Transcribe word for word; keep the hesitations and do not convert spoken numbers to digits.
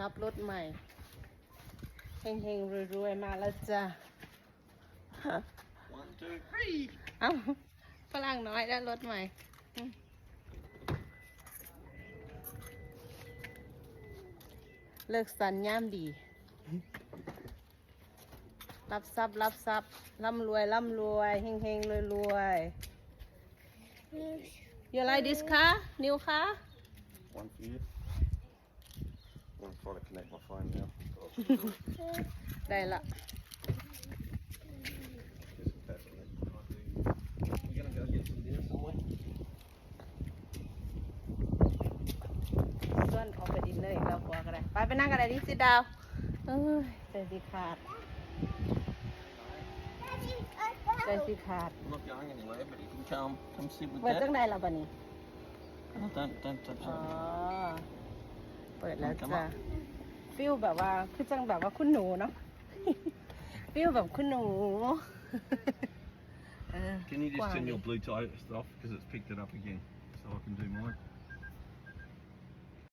รับรถใหม่ เฮงๆรวยๆมาแล้วจ้า One, two, three. เอ้าฝรั่งน้อยได้รถใหม่อืมเลิกสันย่ามดี รับทรัพย์รับทรัพย์ร่ำรวยร่ำรวยเฮงเฮงรวยรวย you like this car new car One for you. I'm trying to connect my phone now. ได้ละ We're gonna go get some dinner somewhere. ส่วนออกไปดินเนอร์อีกแล้วผัวก็ได้ ไปไปนั่งกันเลยที่ sit down เอ้ยใจสิขาด ใจสิขาด I'm not going anywhere, but you can come, come sit with เปิดจัง Dad. ใดล่ะบัดนี้ No, don't, don't touch อ๋อ that. เปิดแล้วจ้ะ feel แบบว่าคือจังแบบว่าคุณหนูเนาะ feel แบบคุณหนูเออ Can you just turn your Quiet. blue tie off because it's picked it up again, so I can do mine.